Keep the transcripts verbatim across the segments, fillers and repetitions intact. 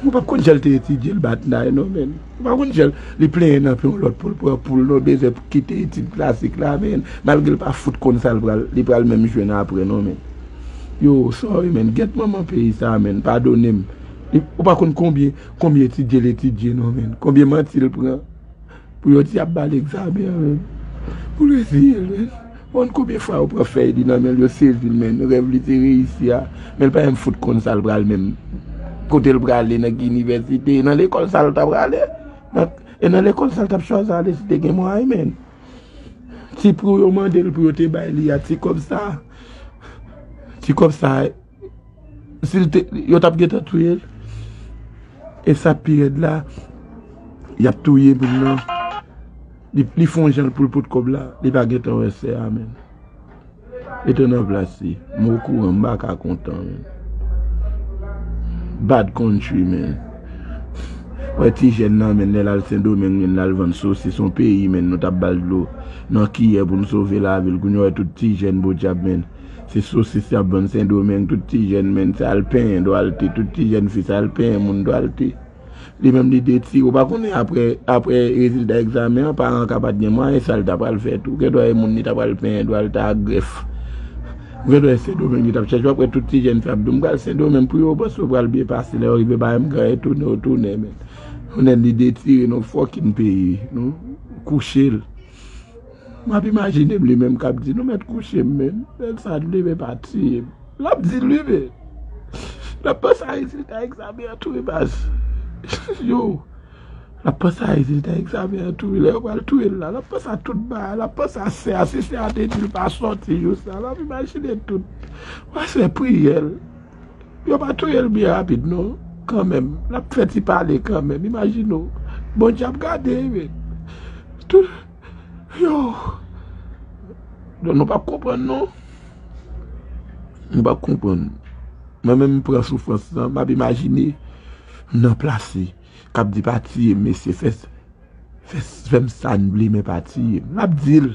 Ou pa konn jan l te etidye l batay non, men. Ou pa konn jan l, li plenyen nan pye yon lòt pou l pran poul non, bezwen kite etid klasik la, men. Malgre l pa fout konn sa l pral, li pral menm jwenn apre non, men. Yo, sorry, men. Gèt manman peyi sa, men. Padone m. Li, ou pa konn konbyen, konbyen etidye l etidye non, men. Konbyen manti l pran. Pou yo di ap ba l egzamen an, men. Pou l reziye l, men. Konn konbyen fwa yo pran fèy li nan men l, yo sezi l, men. Rèv li te reyisi a. Men l pa menm fout konn sa l pral menm. Kote l prale, nan ki inivèsite, e nan lekòl sa l ta prale. Nan, e nan lekòl sa l t ap chwazi ale si te gen mwayen, men. Ti pou yo mande l pou yo te bay li a, ti kòb sa. Ti kòb sa, si l te, yo t ap gentan touye l. E sa k pi rèd la, y ap touye moun nan. Li, li fè yon jan pou l pot kòb la, li pa gentan wè sè a, men. Li te nan plas li. M okouran, m pa ka kontan, men. Bad country, men. Wè ti jèn nan, men, lè l al Sendomeng, men, l al vann sosis, yon peyi, men, nou t ap ba l dlo nan kiyè pou n sove lavi l. Kounye a, wè tout ti jèn podyab, men. Se sosis y ap vann Sendomeng, tout ti jèn, men, se al penyen dwalte, tout ti jèn fi, se al penyen moun dwalte. Li menm li detire. Ou pa konnen apre, apre rezilta egzamen an, paran an ka pa t gen mwayen, sa l ta pral fè tou. Gen dwa e moun li ta pral penyen dwalte ak grèf. Ou gen dwa e Sendomeng li t ap chèche. Apre tout ti jèn fi ap di w, m pral Sendomeng pou yo, panse yo pral byen pase. Lè yo rive, pa menm gen anyen tounen, yo tounen, men. Tounen li detire nan fucking peyi, nou kouche l. M ap imajine m li menm k ap di, nou mèt kouche m, men. Lè sa li menm pa tiye m. L ap di l wi, men. L ap panse a rezilta egzamen an tou wi, baz. Yo. L ap panse a rezilta egzamen an tou wi. Lè yo pral touye l la, l ap panse a tout bagay. L ap panse a sè a. Si sè a te di l pa sòti jou sa, l ap imajine tout. Wè sè priyè l. Yo pa touye l byen rapid, non. Kanmenm. L ap fè ti pale kanmenm. Imajine w. Bondye ap gade wi, men. Tout. Yo. Donk nou p ap konprann, non. Nou p ap konprann. Mwen menm, m pran soufrans lan, m ap imajine m nan plas li, k ap di pa tiye m, mesye, fè, fè, fè m sa n vle, men pa tiye m. L ap di l,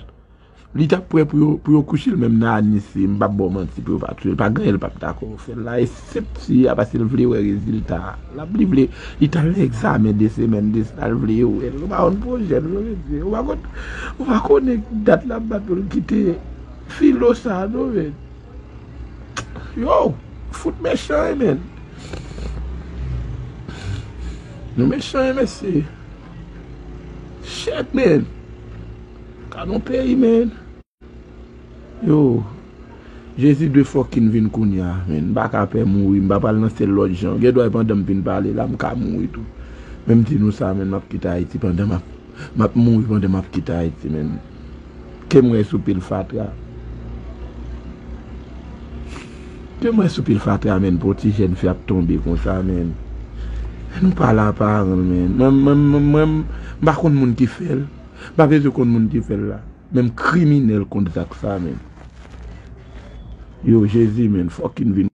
li t ap prè pou yo, pou yo kouche l menm nan anise, m p ap ba w manti, pou yo pa touye l. Pa gen anyen l p ap dakò fè l la, eksepte a, paske l vle wè rezilta a. L ap, li vle, li t al nan egzamen de semèn de sa, l vle yo wè l. Ou pa konn pwojè l, non, mesye. Ou pa konn, ou pa konnen dat l ap bat pou l kite filo sa, non, men. Yo, fout mechan, wi, men. Nou mechan, wi, mesye. Shit, men. Gad yon peyi, men. Yo, Jezi dwe fucking vin kounye a, men. M pa ka pè mouri, m pa pral nan sèl lòt jan. Gen dwa e pandan m fin pale la, m ka mouri tou. Men m di nou sa, men, m ap kite Ayiti pandan m ap, m ap mouri pandan m ap kite Ayiti, men. Ke m wè sou pil fatra. Ke m wè sou pil fatra, men, pou ti jèn fi ap tonbe konsa, men. Nou pa la paran l, men. Mwen, mwen, mwen, mwen, m pa konn moun ki fè l. M pa bezwen konn moun ki fè l la. Menm kriminèl konn zak sa, men. Yo, Jezi, men, fucking vin.